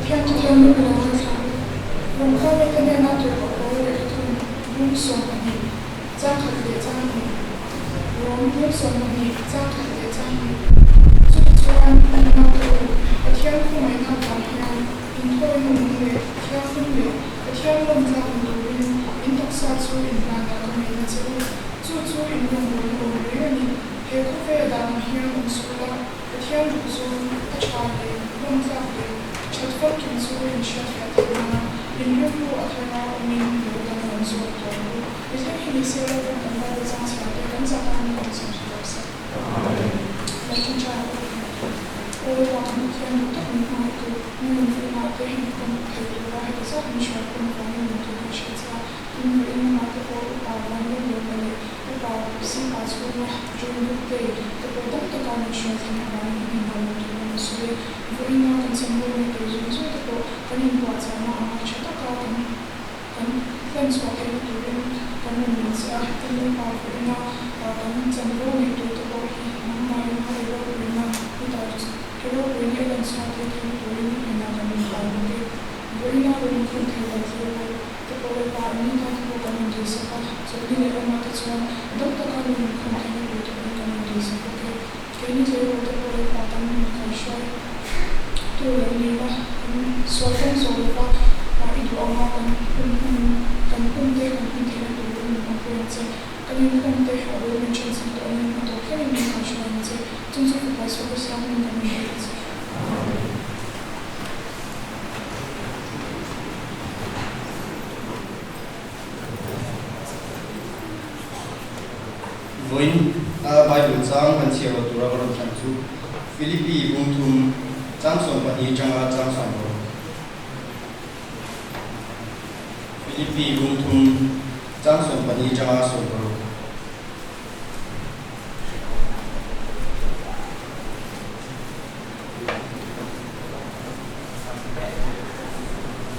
Pathian chu thianghlim i lo ngaithla ang u. Rawngkhawm mite hnena tirhkoh pawl lehkha thun bung 12, chang khat leh chang hnih. Rom bung 12, chang khat leh chang hnih. Chutichuan, unau te u, Pathian khawngaihna avang hian inthawina nung leh thianghlim leh Pathian lawmtlak ni turin in taksa chu inhlanah ka ngeina che u. Chu chu in rawngbawlna awm reng a ni. He khawvel dan ang hian awm suh ula, Pathian duh zawng a tha leh lawmtlak leh that famkim chu in hriatfiah theih nan in rilru a thara awmin lo danglam zawk tawh ang u. Mi thleng hi ni se lo kan kan Bible chang chhiar te kan zah tan min awm tha lo se. Lo ṭawngṭai ang u. Aw Lapa kan Pathian duh tak min hmangaihtu, nangin i inah te heng kan thei tura heti zat min hruai khawm avangin min tih kan hriat che a, tin vawiin lamah te pawh upa van lawm lawmna leh Upa Sipa chhunga John Group Day te pawh dam taka min hruai thleng avangin i hnenah lawm tur kan sawi e. Vawiina kan chanvo nei tur zawng zawng te pawh kan inpuahchahna anga tha taka kan kan hlan chhuah theihna turin kan rawn min che a. Tin, Upa vawiina kan chanvo nei tur te pawh hi nangmahin i ropuina i dah i ropuina i lan chhuah tir theihna turin i hnenah kan rawn hal bawk e. Vawiina rawn inkhawm thei lo thlir pawh Te pawh leh pa in tan te pawh kan rawn tihsak a, chawlhni leh lamah te chuan dam taka rawn inkhawm theihna tur te pawhin kan rawn tihsak bawk e. Keini tleirawl te pawh leh pa kan rawn kaihhruai tu lo ni la, kan sual kan zawh lova i duh anga kan hun hman kan hun te kan hman theihna turin min awmpui ang che. Kan inkhawm te a bul min ṭhensak tawh angin a tawp thlengin min kaihhruai ang che. Chung chu fapa Isua Krista hmingin kan rawn dil a che. Vawiin a Bible chang kan chhiar lo tura ka rawn thlan chu Philippi bung thum chang 12 atanga chang 16. Philippi bung thum chang 12 atanga 16.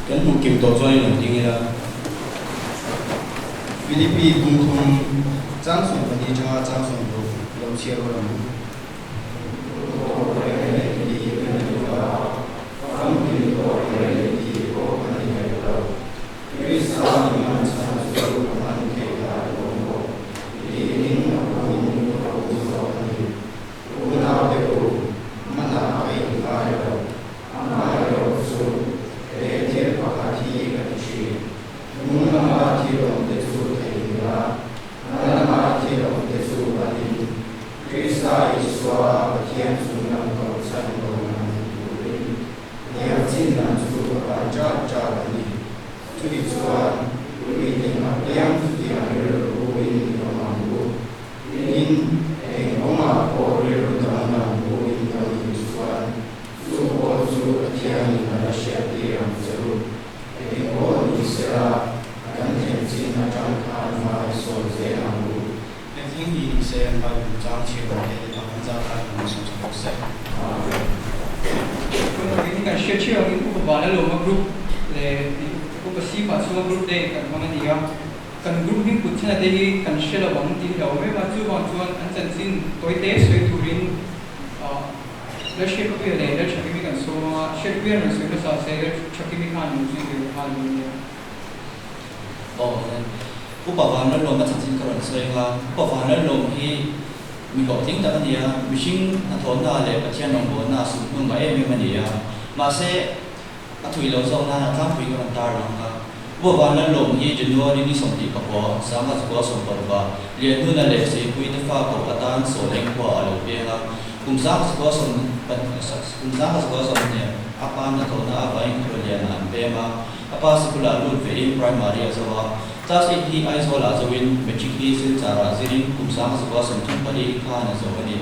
Kan hmuh kim tawh chuan in lo ding ila. Philippi bung thum chang 12 atanga chang 16 lo chhiar rawh ang u. Unaute u, manah ka inngai lo, amaherawh chu he thil pakhat hi ka ti thin, hnung lama thil awmte chu theihnghilh a, hma lama thil awmte chu banin, Krista Isua Pathian chung lam kohchhan dawn ang ni turin hniam chin lam chu ka kai chat chat a ni. Chutichuan, miten apiang chutiang rilru in i awm ang u. Tin, eng kawngah pawh rilru danglam pu in lo nih chuan chu pawh chu Pathianin a la hriattir ang che u. Eng pawh ni sela, kan thlen chin atang khan hma i sawn zel ang u. Eng thing hi ni se an Bible chang chhiar ang te leh an zat lai kan insawn chho bawk se. Tunah hian kan hriat theuh angin Upa Vanlalawma Group leh Upa Sipa chhunga Group Day kan hmang a ni a. Kan group hming put chhan te hi kan hre lo ang tih hlauh em a, chuvang chuan an chanchin tawi te sawi turin Lalhriatpuia leh Lalthakimi kan sawm ang a, Hriatpuia rawn sawi hmasa se Lalthakimi khan lo zui ve nghal dawn nia. Aw hian Upa Vanlalawma chanchin ka rawn sawi ang a, Upa Vanlalawm hi mi hlawhtling tak a ni a, mihring hnathawhna leh Pathian rawngbawlna a sum hnung a em em a ni a, mahse A thui lo zawk nan a tlangpui ka rawn tar lang a. Upa Vanlalawm hi January ni 24, 1960 Lianhnuna leh Seipui te fa koh atan Sawleng khua a lo piang a. Kum kum 1920 a pa hnathawhna avangin Khuallianah an pem a. A pa sikulah lut vein primary a zo a. Class eight hi Aizawlah zoin Matric hi Silchar-ah zirin kum 1934 khan a zo a ni.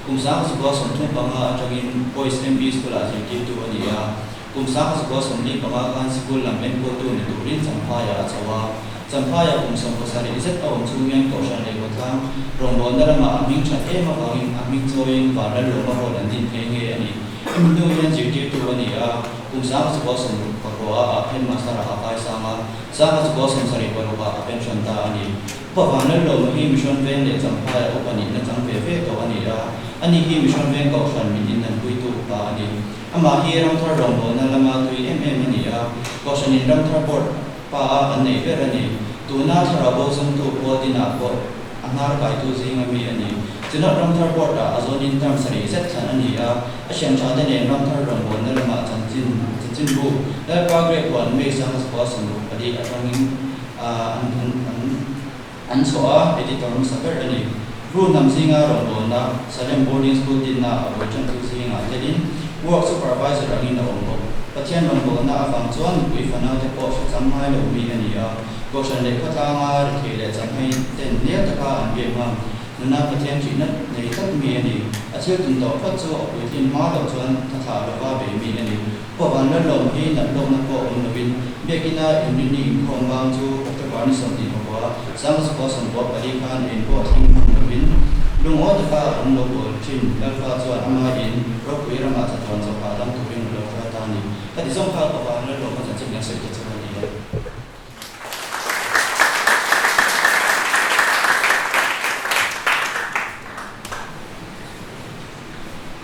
Kum 1935 atangin Boys MB School-ah zirtirtu a ni a. Kum 1945 khan sikul lam enkawltu ni turin Champhaiah a chho a. Champhaiah kum 17 zet a awm chung hian Kohhran leh Khawtlang rawngbawlna lamah a hming that em avangin a hming chawiin Vanlalawma Hall an din nghe nghe a ni. Hemi hnu hian zirtirtu a ni a, kum 1969 ah Headmaster-ah a kaisang a, 1976 ah a pension ta a ni. Upa Vanlalawma hi Mission Veng leh Champhaiah upa nihna chang ve ve tawh a ni a, ani hi Mission Veng Kohhran min innanpuitu upa a ni. Amah hi Ramthar rawngbawlna lama tui em em a ni a, Kohhranin Ramthar Board pa a kan neih ber a ni. Tuna thlarau bo zawngtu pawl dinah pawh a hnar kaitu zinga mi a ni. Synod Ramthar Board ah a zawnin term sarih zet thlan a ni a, a thiantha te nen Ramthar rawngbawlna lamah chanchin chanchinbu Lalpa Grape huan May 1964 atangin an an an an chhuah a, editor hmasa ber a ni. Bru hnam zinga rawngbawlna Salem Boarding School dinna a vawi tantu zingah telin Work Supervisor angin a awm bawk. Pathian rawngbawlna avang chuan nupui fanaute pawh hre chang ngai lo mi a ni a, Kohhran leh khawtlanga rethei leh changhai ten nel taka an biak ngam nuna Pathian ṭihna nei tlat mi a ni. A thil tum tawh phawt chu a puitlin hma loh chuan hnathlah lova bei mi a ni. Pawh van lalawm hi nat lawkna pawh awm lovin Biakina inrinni inkhawm bang chu October ni 24, 1994 khan eng pawh thleng hman lovin lungawi taka an lo bawl thin. Lalpa chuan ama in ropui ramah chatuan chawhah dam turin a lo hruai ta a ni. Ka ti zawng kha pawh van lalawm a chanchin kan sawi te chu a ni e.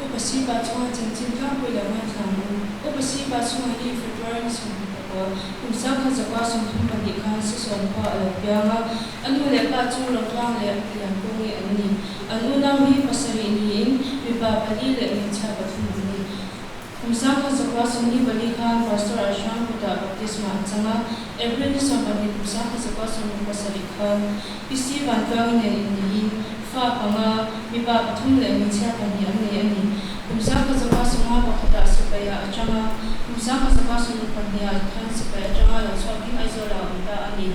Upa Sipa chunga chanchin tlangpui lo ngaithla ang u. Upa Sipa chunga hi February ni 24, kum 1932 khan Sisawm khua a lo piang a. A nu leh pa chu Rotlang leh Liankungi an ni. An unau hi pasarih niin mipa pali leh hmeichhia pathum an ni. Kum 1924 khan Pastor Ahrang kutah baptisma an chang a. April ni 12 kum 1977 khan PC Vantluangi nen innihin fa panga, mipa pathum leh hmeichhia pahnih an nei a ni. Kum 1951 ah sipai ah a chang a, kum 1962 ah khan sipai atanga lo chhuakin Aizawl ah a awm ta a ni.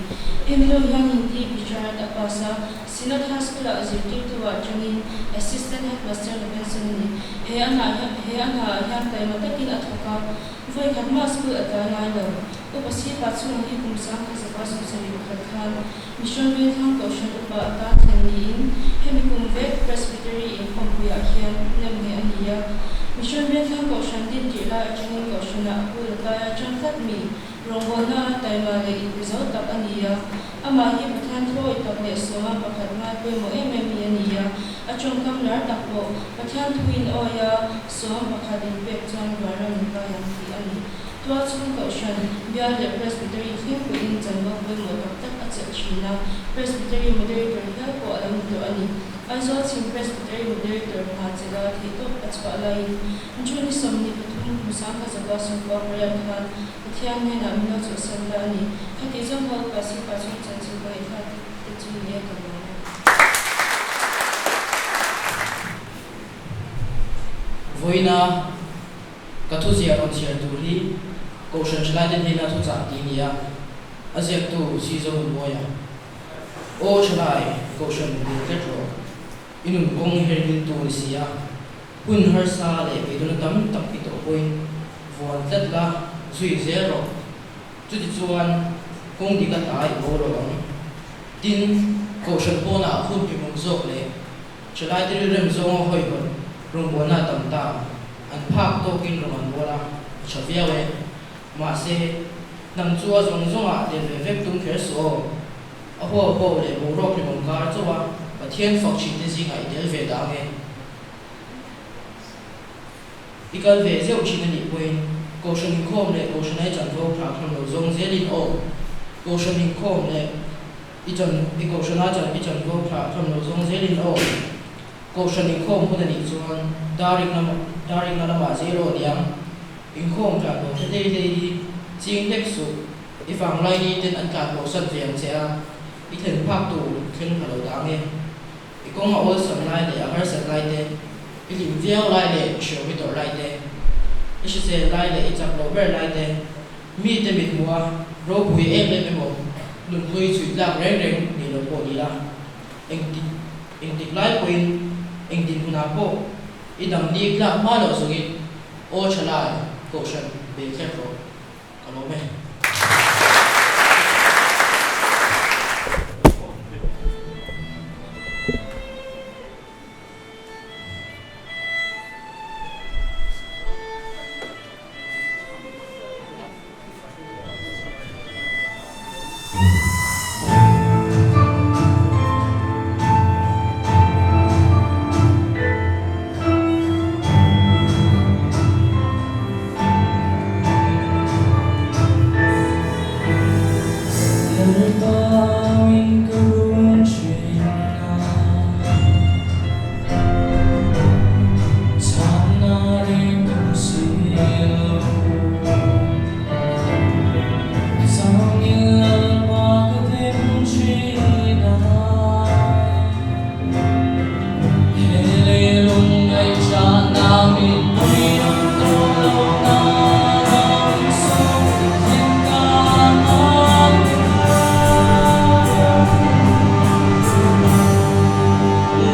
Hemi hnu hian Hindi Bicharat a pass a, Synod High School ah zirtirtu ah tangin Assistant Headmaster ni pension a ni. He a hna he a hna ah hian taima takin a thawk a, vawi khat mah school a tlai ngai lo. Upa Sipa chhungah hi kum 1971 khan Mission Vengthlang Kohhran Upa atan thlen niin hemi kum vek Presbytery inkhawmpuiah hian nem nge a ni a. Mission Vengthlang Kohhran din tirh lai atangin Kohhranah a pu la taia tang tlat mi rawngbawlna taima leh inpe zo tak a ni a. Amah hi Pathian thuawi tak leh sawma pakhat ngai pawimawh em em mi a ni a. A tawngkam lar tak pawh Pathian thuin awi a, sawm pakhat inpek chuan vanram inkai ang tih a ni. Tualchhung Kohhran, Bial leh Presbytery thlengpuiin chanvo pawimawh tak tak a chelh thin a, Presbytery Moderator hial pawh a lo ni tawh a ni. Aizawl chhim Presbytery Moderator hna chelha theihtawp a chhuah laiin June ni 23 kum 1968 khan Pathian hnenah min lo chhuahsan ta a ni. Khatih zawng kha upa Sipa chhung chanchin ka ngaihthlak te chu ni e ka lawm e. Vawiina Ka thuziah rawn chhiar tur hi Kohhran Thalaite hnena thuchah tih a ni a, a ziaktu Si Zohunmawia. Aw Thalai, Kohhran bul tlat rawh. I nun kawng her ngiltu ni si a, hun harsa leh beidawna tam tak i tawh pawhin vuan tlat la, zui zel rawh. Chutichuan kawng dik a ta i bo lo ang. Tin, Kohhran pawnah hun hlimawm zawk leh Thalaite rilrem zawnga hawihhawlh rawngbawlna a tam ta, an phak tawkin rawn an bawl a, a tha viau e. Mahse, hnam chu a zawng zawngah tel ve vek tum kher suh aw. A huau huau leh boruak hlimawm kar chauh a, Pathian fak thin te zingah i tel ve dah ange. I kal ve zeuh thin a nih pawhin Kohhran inkhawm leh Kohhran ai chanvo thlah thlawm lo zawng zelin aw. Kohhran inkhawm leh I chan, i Kohhrana chan i chanvo thlah thlawm lo zawng zelin aw. Kohhran inkhawm hun a nih chuan daring lam, daring na lamah zel aw niang. Inkhawm tlan bo te hlei hlei hi ching hlek suh. I vanglai ni ten an tlan bo san ve ang che a, i thlen phak tur thleng pha lo dah ange. I kawng a awlsam lai leh a harsat lai te, i hlim viau lai leh hriau i tawrh lai te, i hrisel lai leh i chak loh ber lai te, mi te mit hmuh a ropui em em emaw nunhlui chhui tlak reng reng ni lo pawh ni la, engtik engtik lai pawhin eng dinhmunah pawh i dam ni tlak hma loh zawngin aw tha lai kohhran bel tlat rawh ka lawm e. Bawin ka run thin a, chhanna reng ka hmu si lo. Changin Lalpa ka them thin a, he leilung ngaihchahna mittui an tawh lo na ram sawm thlen ka ngai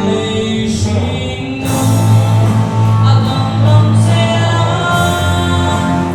Lei hring nun a danglam zel a.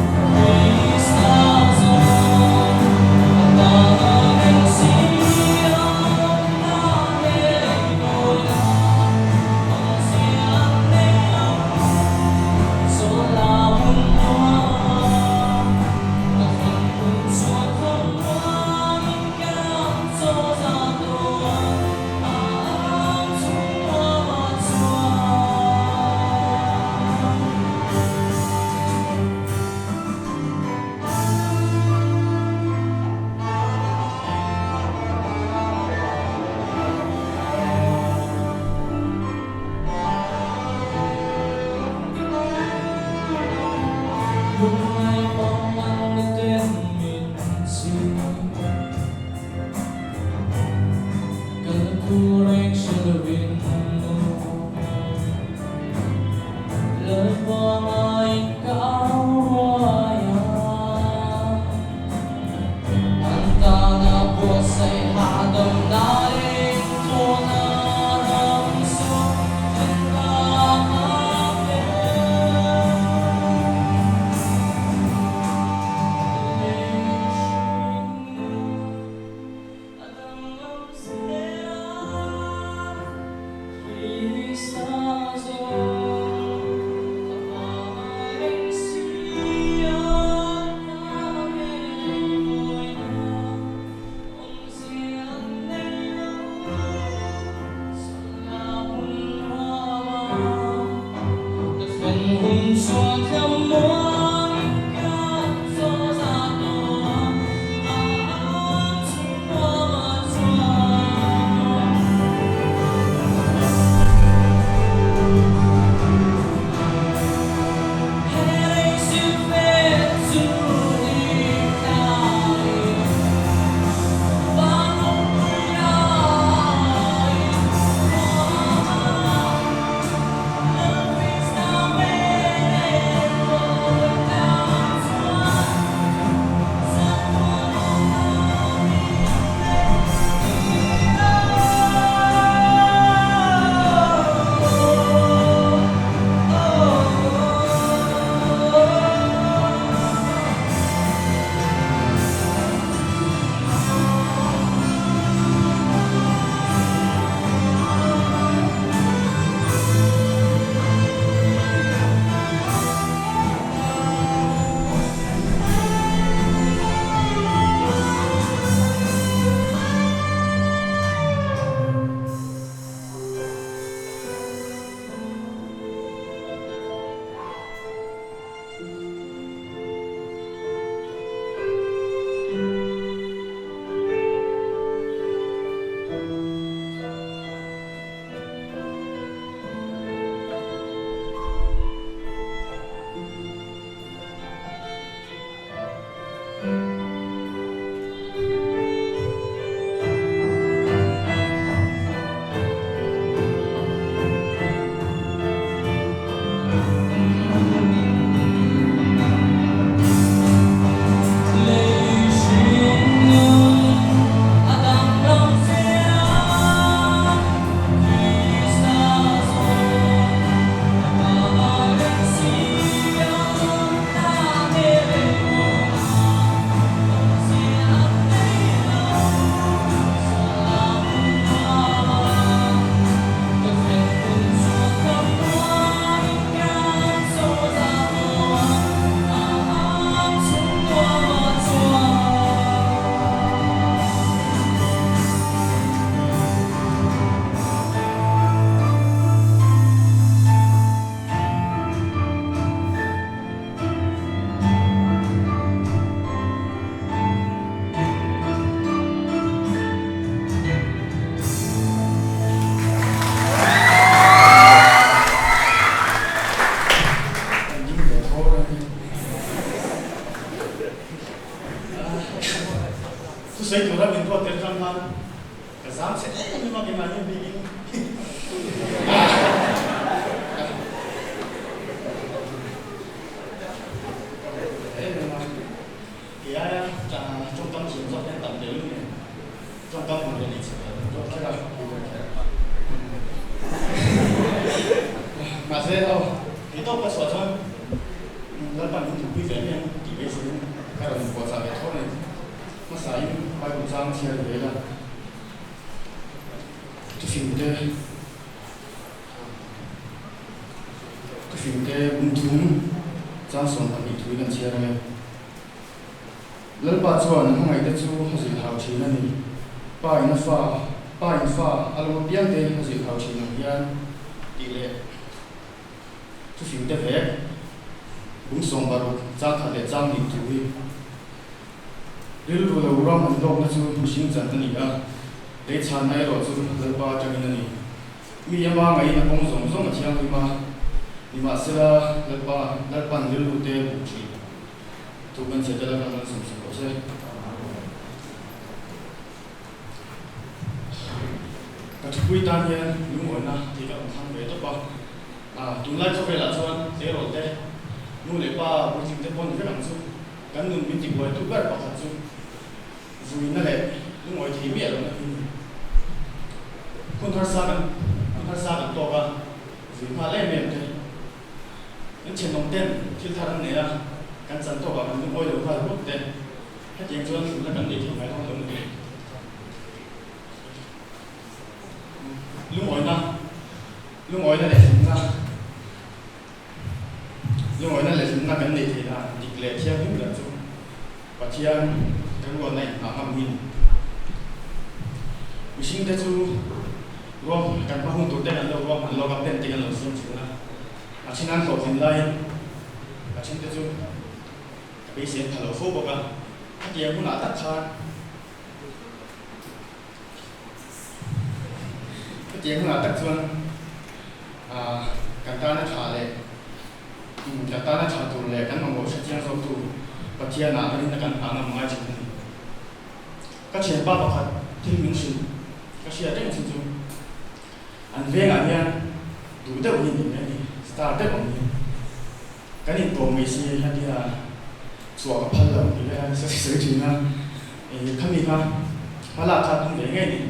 Thusawi tura min ruat tel tang khan ka zam chhe em em a, keimah hian bikin ka hmu ta em em a. Kei aia tawngkam thiam zawk hian tam tel nen tawngkam hmu leh nei chhe tel dawt kher a. Mahse aw, kei tawp ka chhuah chuan Lalpan min thupui ve mai ang tih beiseiin ka rawn inpuahchah ve tho a ni. Hmasain Bible chang chhiar ve ila, thufingte thufingte bungthum chang 12 thui kan chhiar ang e. Lalpa chuan a hmangaihte chu a zilhau thin a ni. Pa in a fa, pa in fa a lo apiangte a zilhau thin ang hian tih leh thufingte vek bung 16 chang khat leh chang hnih thu hi rilru lo ram an lawkna chu mihring chan a ni a, lei chhanna erawh chu Lalpa atangin a ni. Mi ama ngaiin a kawng zawng zawng a thianghlim a, nimahsela Lalpa, Lalpan rilru te a buk thin. Thu kan chhe tel atang kan sawm sak rawh se. Ka thupui tan hian lungawina tih ka rawn thlang ve tawp a. Tunlai khawvelah chuan tleirawl te, nu leh pa puitling te pawh ni vek ang chu. Kan nun min tibuaitu ber pakhat chu vuina leh lungawi thei miah lohna hi a ni. Hun harsa kan hun harsa kan tawk a, vui nghal em em te. Kan thenawm ten thil thar an nei a, kan chan tawkah kan lungawi lo nghal rup te, hetiang chuan hlumna kan nei thei ngai dawn lo ni. Lungawina, lungawina leh hlumna, lungawina leh hlumna kan nei thei dan dik leh thianghlim ber chu Pathian kan ruatna inhmah ngam hi a ni. Mihringte chu ruam kan hma hun tur ten an lo ruam an lawk a, pen te kan lo siam thin a. A then an hlawhtlin laiin a then te chu ka beisei an pha lo fo bawk a. Hetiang hunah tak khan hetiang hunah tak chuan kan tana tha leh kan tana tha tur leh kan mamawh hrechiang zawktu Pathianah rinna kan hah ngam ngai thin a ni. Ka thianpa pakhat thil min hrilh ka hriat reng chin chu an vengah hian duh deuh hi ni mai a ni, star deuh ang hi. Kan intawm mai si a tia chhuah ka phal lo tih leh a sawi sawi thin a, khami kha hma lak kha a tum ve ngei ni.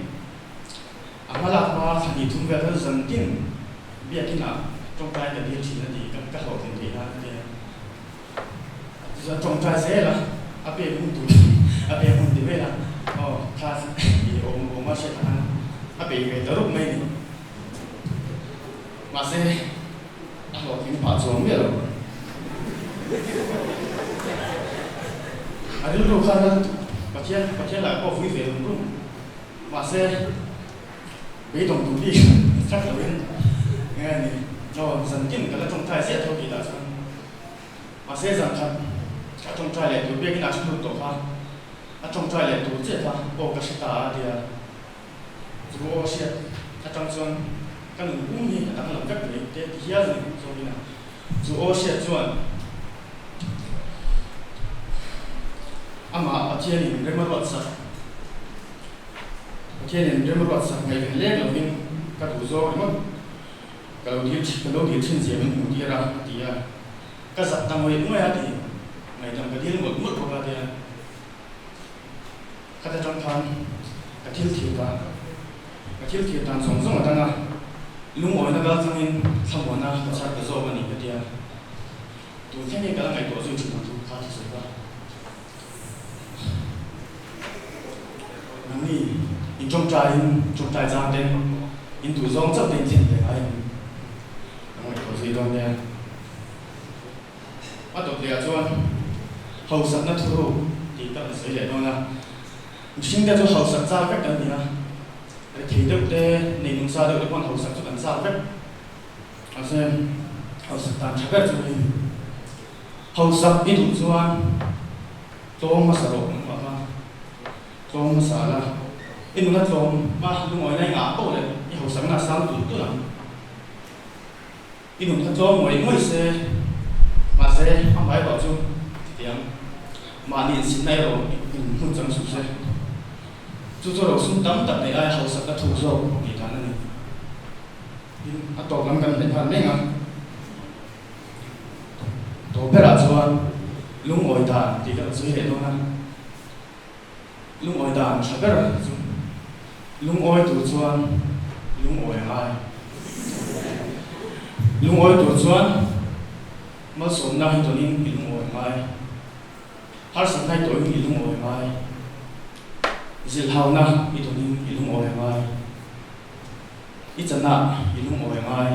A hma lak hma thla hnih thum vel kha chu zan tin biakinah tawngtai ka dil thin a ti, ka hlawhtlin theih nan a tia. Tichuan tawngtai zel a, a pek hun tur a pek hun ti vel a, aw kha i awm awm a hriat ang khan a bei ve ta rup mai a ni. Mahse a hlawhtling phah chuang miah lo. A rilru khan a Pathian Pathian lah pawh vui ve rum rum. Mahse beidawng tur bik thlak loin eng a ni aw zantin ka la tawngtai ziah tho tih lah chuan Mahse zan khat a tawngtai leh tur biakin a thu lut tawh kha, a tawngtai leh tur chiah kha aw ka hre ta a tia. Chu aw hriat atang chuan ka nun pum hi a danglam vek mai te ti hial a ni zawkin a. Chu aw hriat chuan amah Pathianin rem a ruat sak, Pathianin rem a ruat sak ngaihven lek lovin ka duh zawk ringawt. Ka lo dil ka lo dil thin zia min hmuh tir a, a ti a. Ka zak ta ngawih ngawih a ti. Ngaihdam ka dil mawlh mawlh bawk a tia. Khata tang khan ka thil thir dan, ka thil thir dan zawng zawng a dang a, lungawina kal thlangin thlamuana ka chhar ta zawk a ni ka tia. Tun thleng hi ka la ngaihtuah zui thin ang chu kha thusawi kha. Nangni in tawngtaiin tawngtai chang ten in duh zawng chauh te in thlen ve ngai ang ka ngaihtuah zui dawn nia. A dawt leh ah chuan hausakna thuruk tih ka rawn sawi leh dawn a. Mihring te chu hausak chak vek kan ni a, rethei deuh te, neinung sa deuh te pawn hausak chu kan chak vek. Mahse hausak dan tha ber chu hei. Hausak i duh chuan tlawm hmasa rawh kan hmuh kha, tlawm hmasa la, i nuna tlawm hma lungawi lai ngah poh leh i hausakna a sang tulh tulh ang. I nun kha tlawm ngawih ngawih se, mahse amah erawh chu chutiang mahni insinna erawh in hmun chang suh se. Chu chu rosum tam tak neih aia hausak a thuk zawk tih dan a ni. Tin, a tawp lam kan hnaih nghal mek a. Tawp berah chuan lungawi dan tih ka rawn sawi leh dawn a. Lungawi dan tha ber chu lungawi tur chuan lungawi a ngai. Lungawi tur chuan malsawmna hi tawnin i lungawi a ngai. Harsatna i tawhin i lungawi a ngai. Zilhauna i tawnin i lungawi a ngai. I chanah i lungawi a ngai.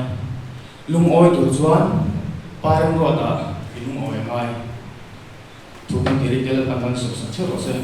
Lungawi tur chuan Pa Remruatah i lungawi a ngai. Thu kan ti rih tel a kan sawp sak theuh rawh se.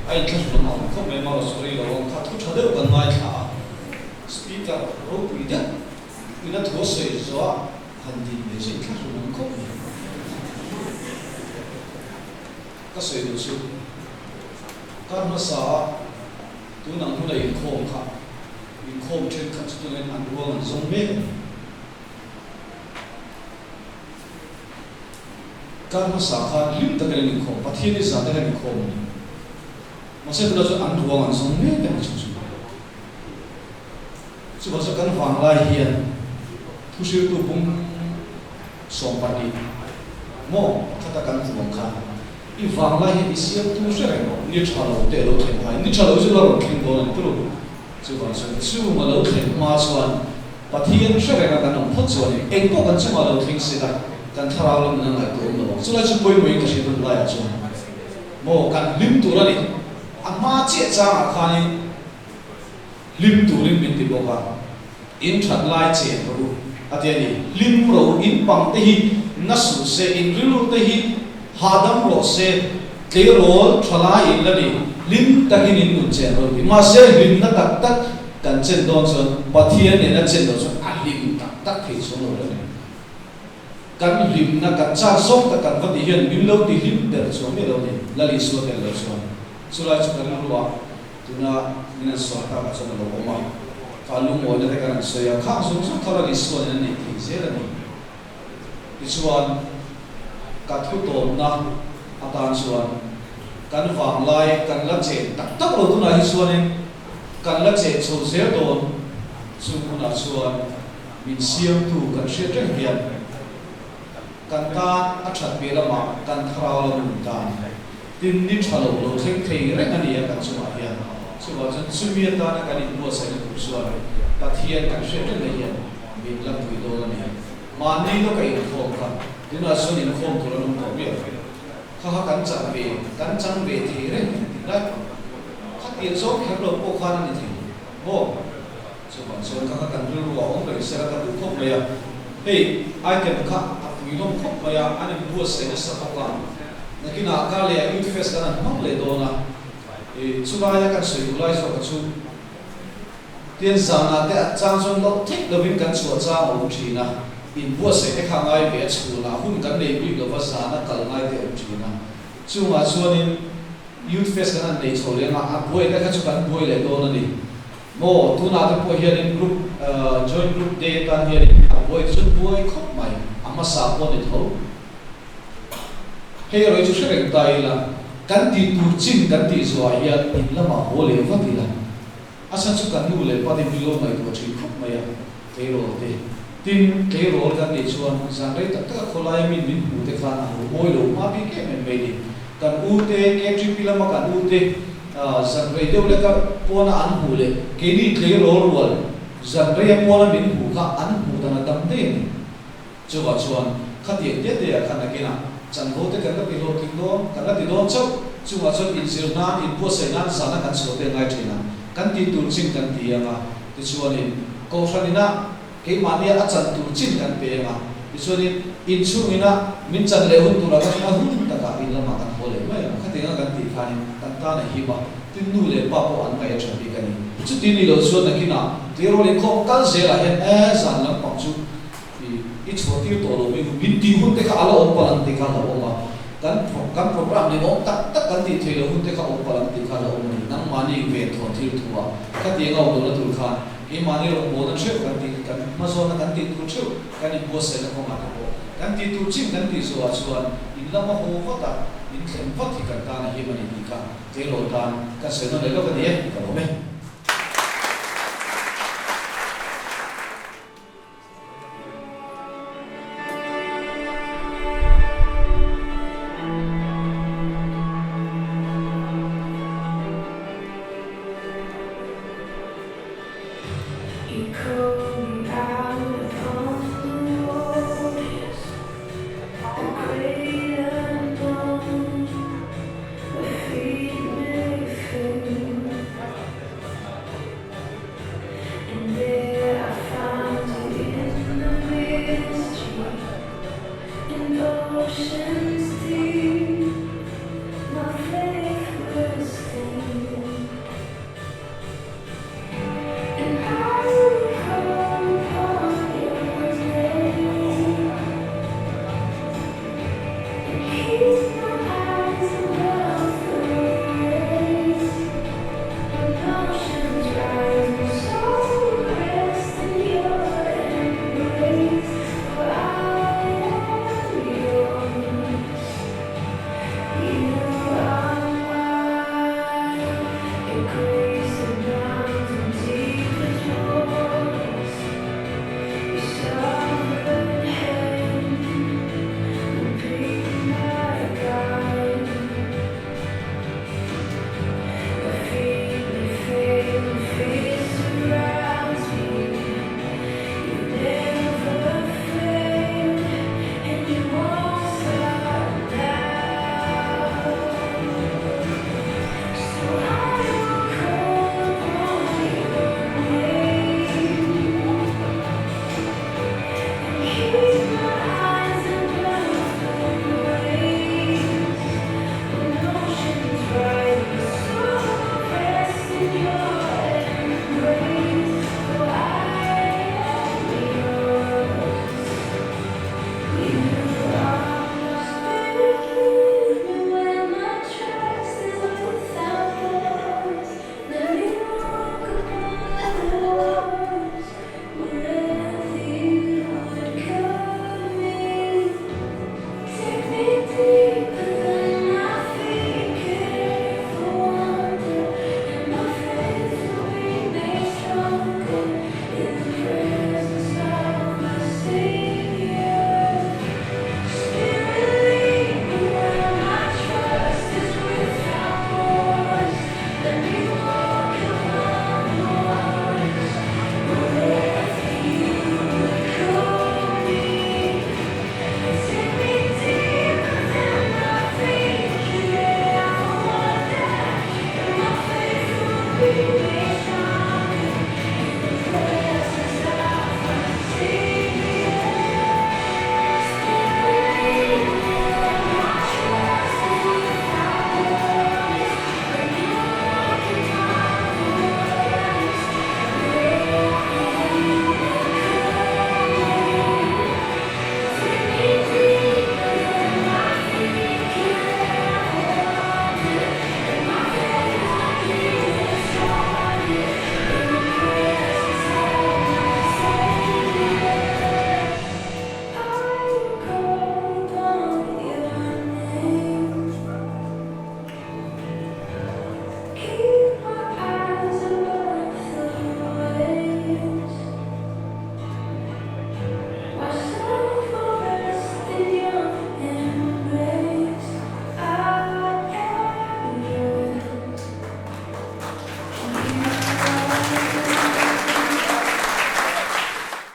A inthlahrun ang khawp mai maw sorry lo ang kha thu tha deuh kan ngaithla a, speaker ropui deuh ina thu a sawi zawh a han din ve chu inthlahrun ang khawp mai. Ka sawi duh chu kar hmasa a tun ang huna inkhawm kha inkhawm thenkhat chu tunah hian an ruang an zawng mek a ni. Kar hmasa khan hlim takin an inkhawm, Pathian i zah takin an inkhawm a ni. Mahse tunah chuan an ruang an zawng mek a ni chu chu. Chuvang chuan kan vanglai hian thuhriltu pum 20 maw khata kan vuang khan i vanglai hian i siamtu hre reng rawh, ni tha lo te a lo thlen phai, ni tha lo chu la rawn thleng dawn a ni turu. Chuvang chuan chung a lo thlen hma chuan Pathian hre reng a kan awm phawt chuan in eng pawh kan chungah lo thleng se la, kan thlarau lam in a ngaihtuah awm lo ang. Chulai chu pawimawhin ka hriat hun laiah chuan maw kan hlim tur a ni. A hma chiah changah khanin hlim turin min ti bawk a, in that lai chen rawh u a ti a ni. Hlim rawh u, in pang te hi na suh se, in rilru te hi. Hahdam rawh se, tleirawl thalai in la ni, hlim takin in nun chen rawh ti. Mahse hlimna tak tak kan chen dawn chuan Pathian nena chen loh chuan a hlim tak tak thei chuang lo la ni. Kan hlimna kan chak zawk tak kan va ti hian min lo ti hlim ber chuang miah lo ni, Lal Isua tel lo chuan. Chulai chu ka rilru a, tuna min an sawi takah chuan a lo awm a, ka lungawina te kan han sawi a, khang zawng zawng kha Lal Isua nen a neih thei zel a ni. Tichuan, ka thutawmna atan chuan kan vanglai kan la chen tak tak lo tunah hi chuanin kan la chen chho zel dawn, chung hunah chuan min siamtu kan hriat reng hian kan tan a that ve lamah kan thlarau la nun tan tin ni tha lo lo thleng thei reng a ni a kan chungah hian. Chuvang chuan chumi atana kan inbuatsaihna tur chuan Pathian kan hriat reng na hian min la pui dawn a ni. Mahni lawka inkhawm kha tunah chuan inkhawm tur an awm tawh miah lo. Kha kha kan chan ve, kan chang ve thei reng ang tih lai pawh kha tiang zawng kher lo pawh khan a ni thei maw? Chuvang chuan kha kha kan rilru a awm reng sela ka duh khawp mai a. Hei item kha a pui lawm khawp mai a, an inbuatsaih nasa bawk a. Nakinah kar leh ah Youth Fest kan han hmang leh dawn a, chulaia kan sawi duh lai zawk a chu. Tin, zanah te a chang chuan loh theih lovin kan chhuah chang a awm thin a, inbuatsaih te kha ngai ve a, chhunah hun kan nei bik lova zana kal ngai te a awm thin a. Chungah chuanin Youth Fest kan han nei chho leng a, a buai te kha chu kan buai leh dawn a ni. Maw, tunah te pawh hianin group, joint group day atan hianin a buai te chu buai khawp mai, a hmasa pawh a ni tho. Hei erawh hi chu hre reng ta ila, kan tih tur chin kan tih zawhah hian in lamah haw leh vat ila. A chhan chu kan nu leh pa te min lo ngaihtuah thin khawp mai a, tleirawl te. Tin, tleirawl kan nih chuan zan rei tak taka khawlaia min min hmu te khan a lo mawi lo hma bik em em mai ni. Kan u te, KTP lama kan u te zan rei deuh leka pawna an hmuh leh keini tleirawl rual zan reia pawna min hmuh kha an hmuh dan a tam daih a ni. Chuvah chuan khatiang te te ah khan nakinah chanvo te kan la ti hlawhtling dawn, kan la ti dawn chauh. Chungah chuan inzir nan, inbuatsaih nan zana kan chhuah te a ngai thin a, kan tih tur chin kan ti ang a, tichuanin Kohhran inah keimahnia a chan tur chin kan pe ang a, tichuanin inchhung inah min chan leh hun turah kha chuan a hun takah in lamah kan haw leh mai ang a, khatianga kan tih khanin kan tan a him a, tin nu leh pa pawh an ngaih a tha bik a ni. Chuti ni lo chuan nakinah tleirawl inkhawm kal zelah hian e zan lampang chu I chhuah tir tawh lo mai min tih hun te kha a la awm palh ang tih kha a lo awm a, kan kan program nen awm tak tak kan tih theih loh hun te kha awm palh ang tih kha a lo awm a ni. Nangmahni ven thawn thil thu a, khatiang a awm lohna tur khan keimahni rawngbawlna theuh kan tih kan hmazawnna kan tih tur theuh kan inbuatsaihna kawngah te pawh kan tih tur chin kan tih zawhah chuan in lama haw vat a, in thlen vat hi kan tan a him a ni tih kha tleirawl tan kan sawi nawn leh lawk a ni e, ka lawm e. You call me out upon the waters, the great unknown, where feet may fail. And there I find you in the mystery, in ocean.